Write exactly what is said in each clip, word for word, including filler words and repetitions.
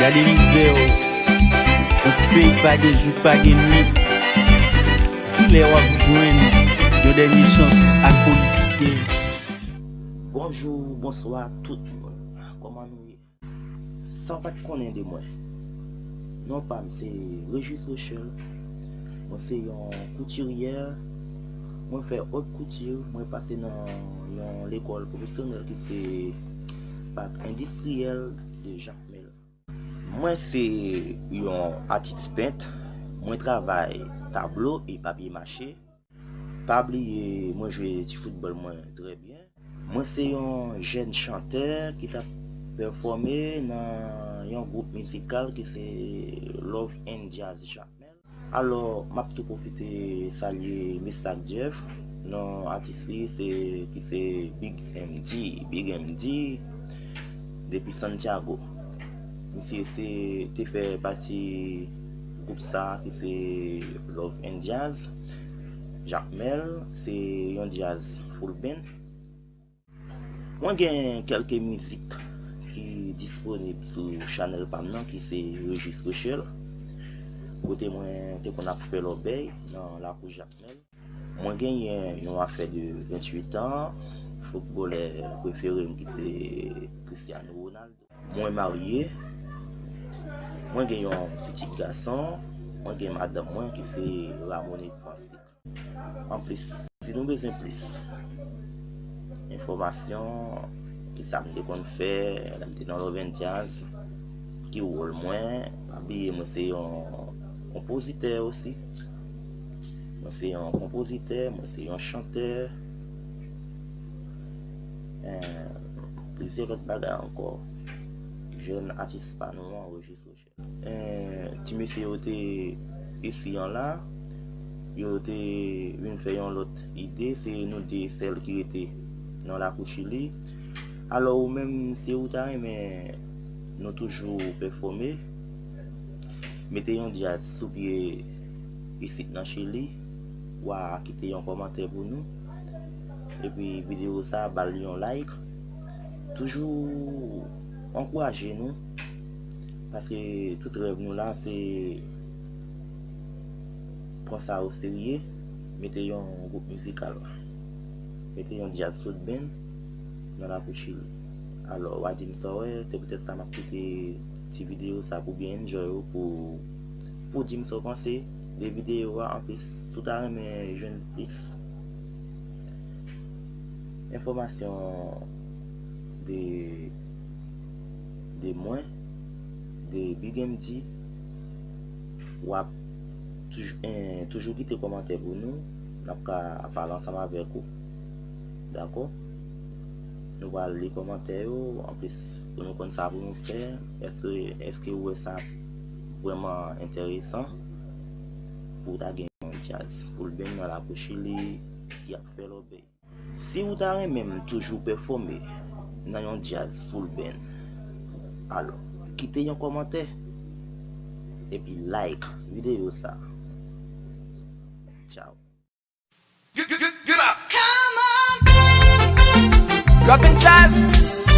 Gade mizè w. Yon ti peyi k pa gen jou, k pa gen nwit. Kilè w ap jwenn yon dènye chans ak politisyen yo? Bonjou, bonswa tout moun. Kòman nou ye? Sa w pa t konnen de mwen. Non pa m se Régis Rochelle. Mwen se yon koutiryè. Mwen fè haute couture. Mwen pase nan yon lekòl pwofesyonèl ki se Bac Industriel de Jacmel. Mwen se yon atis pent. Mwen travay tablo e papye mache. Pa bliye, mwen jwe ti foutbòl mwen trè byen. Mwen se yon jèn chantè ki t ap pèfòme nan yon gwoup mizikal ki se Love and Jazz Jacmel. Alò, m ap tou pwofite salye Messak Jeff, non atis li se, ki se Big M D, Big M D, depi Santiago. Misye se, te fè pati gwoup sa ki se Love and Jazz. Jacmel, se yon jazz full band. Mwen gen kèlke mizik ki disponib sou chanèl pa m nan ki se Régis Rochelle, kote mwen te konn ap fè lòbèy nan lakou Jacmel. Mwen genyen yon afè de venntuit an, foutbolè prefere m ki se Cristiano Ronaldo. Mwen marye, mwen gen yon pitit gason, mwen gen madanm mwen ki se Ramone Francis. Anplis, si nou bezwen plis enfòmasyon, ki sa m te konn fè lè m te nan Love and Jazz, ki wòl mwen, pa bliye mwen se yon konpozitè osi. Mwen se yon konpozitè, mwen se yon chantè. Eh, plizyè lòt bagay ankò. Jèn atis pa nou an, Régis Rochelle. Eh, ti mesye yo te isi an la, yo te vin fè yon lòt ide, se nou de sèl ki rete nan lakou Chili. Alò ou menm, si ou ta renmen nou toujou pèfòme, mete yon djaz sou pye isit nan Chili, w a kite yon kòmantè pou nou. Epi videyo sa, ba l yon like. Toujou ankouraje nou, paske tout rèv nou la, se pran sa o serye, mete yon gwoup mizikal, mete yon djaz foutbòl nan lakou Chili. Alò, w a di m sa w wè, se poutèt sa m ap kite ti videyo sa pou byen enjoy ou, pou, pou di m sa w panse de videyo a. Anplis, si w ta renmen jwenn plis enfòmasyon de, de mwen, de Big M D, w ap toujou, eh, toujou kite kòmantè pou nou. N ap ka pale ansanm avèk ou. Dakò? Nou pral li kòmantè yo. Anplis, pou nou konn sa pou nou fè, èske, èske ou wè sa vrèman enteresan pou w ta gen yon djaz full band nan lakou Chili ki ap fè lòbèy? Si ou ta renmen m toujou pèfòme nan yon djaz full band, alò, kite yon kòmantè epi like videyo sa. Tchao. Love and Jazz,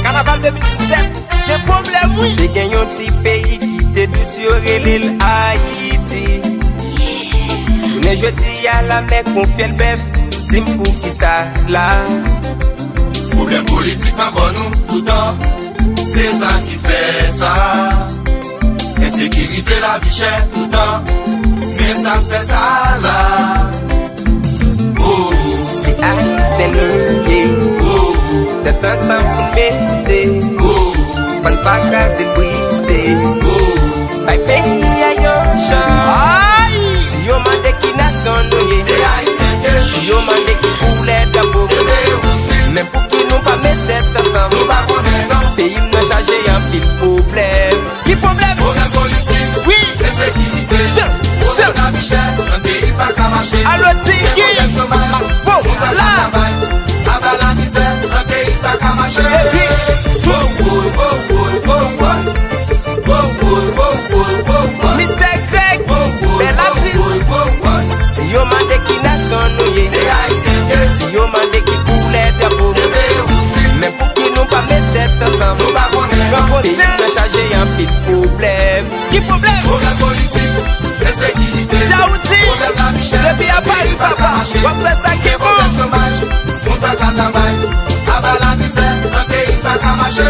Kanaval de mil disèt, gen pwoblèm wi. Te gen yon ti peyi ki te dous, yo rele l Ayiti. Jounen jodi a la, men kon fyèl bèf, di m poukisa la. Pwoblèm politik nan bò nou toutan, se sa ki fè sa. Ensekirite, lavi chè toutan, men sa k fè sa la. Oh. Se Ayisyen nou ye. Oh. Tèt ansanm pou n mete. Oh. Fò n pa kraze brize. Oh. Bay peyi a yon chans. Ay! Si yo mande ki nasyon nou ye, se Ayisyen ke. Si yo mande ki koulè drapo, se peyi nou ye. Men pouki nou pa met tèt ansanm? Nou pa konnen non. Peyi m nan chaje anpil pwoblèm. Ki pwoblèm? Pwoblèm politik. Wi. Ensekirite. Jan, jan. Pwoblèm lavi chè, nan peyi pa ka mache. Alo, Tiki. Gen pwoblèm chomaj. Masbo. Moun pa ka travay. Aba lamizè, nan peyi pa ka mache. Aba lamizè, nan peyi pa ka mache.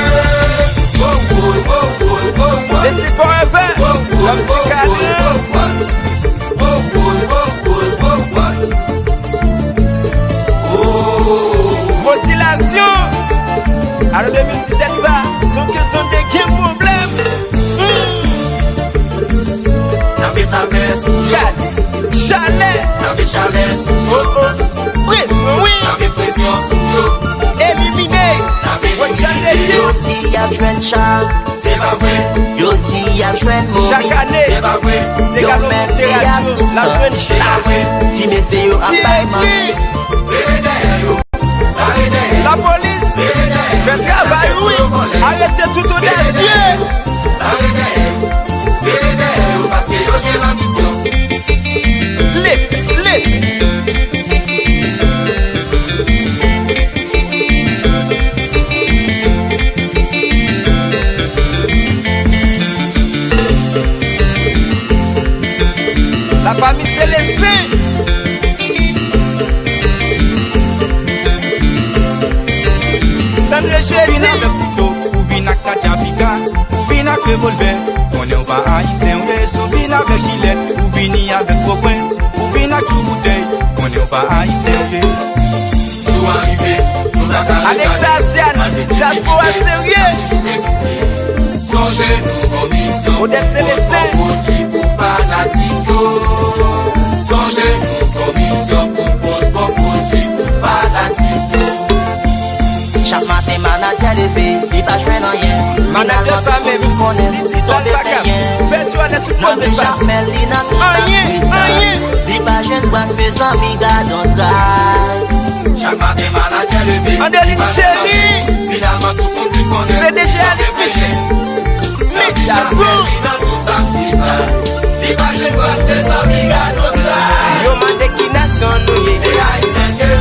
Wo, wo, wo, wo, wo, wo. Mesye Forever, Wo, wo, Lòm wo, Ti wo, Kalin. Wo, wo. Wo, wo, wo, wo, wo, wo. Wo. Motilasyon. Alo de mil disèt sa, son ke sonde gen pwoblèm. Hmm. N ap met lamè sou yo. Gad, chalè. N ap met chalè sou yo. Oh, oh. Presyon, wi. N ap met presyon sou yo. Elimine. N ap met What's your elimine yo. Yo di y ap jwenn Cha. Se pa vre. Yo di y ap jwenn Momi. Chak ane, se pa vre. Yo menm di y ap sou tan. Se pa vre. Ti mesye yo ap bay manti. Rele dèyè yo. Lapolis, fè travay ou wi. Arete tout odasye. Lit, lit. Lafanmi Selesten. Sandre Jezi. Ou vin avèk kouto, ou vin ak Nadia Piga, ou vin ak revòlvè. Konnen w pa ayisyen, w ye, si w vin avèk jilèt, ou vini avèk gwo pwen, ou vin ak tchou boutèy. Konnen w pa ayisyen, w ye. Jou a rive, nou pa ka ret gade. Alexa Asiane, dyaspora serye. Sonje nou gon misyon. Odette Célestin. Bon pwodui pou fanatik yo. Sonje nou gon misyon pou pote bon pwodui pou fanatik yo. Chak maten manadjè leve, li pa jwenn anyen. Manadjè sa menm, li di sa l pa kab. Fè ti anlè tout kote l pase. Anyen, anyen. Li pa jwenn bwat, mezanmi, gad on tray. Chak maten manadjè leve, Andeline Chéry, P D G Alice Michel, Nick Jazou. Si yo mande ki nasyon nou ye,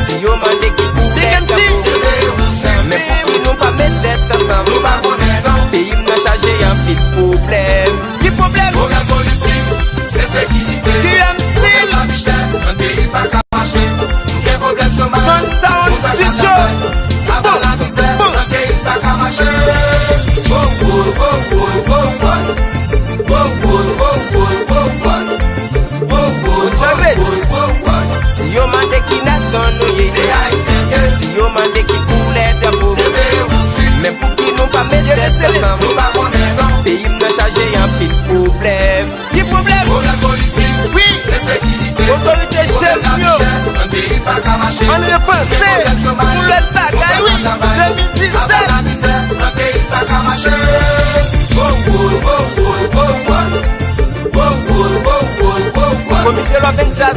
si yo mande ki koulè drapo, men pouki nou pa met tèt ansanm? Peyi m nan chaje anpil pwoblèm. Ki pwoblèm? Pwoblèm politik, ensekirite, pwoblèm lavi chè, nan peyi pa ka mache. Nou gen pwoblèm chomaj, Sun Sound Studio. Aba lamizè, nan peyi pa ka mache. Wo, wo, wo, wo, wo, wo. Wo, wo, wo, wo, wo, wo. Wo, wo, wo, wo, wo, wo. Si yo mande ki nasyon nou ye, si yo mande ki koulè drapo, men pouki nou pa met tèt ansanm? Peyi m nan chaje anpil pwoblèm. Ki pwoblèm? Pwoblèm politik, wi, ensekirite, otorite chèf yo, ann repanse pou lòt bagay, wi. De mil disèt. Komite Love and Jazz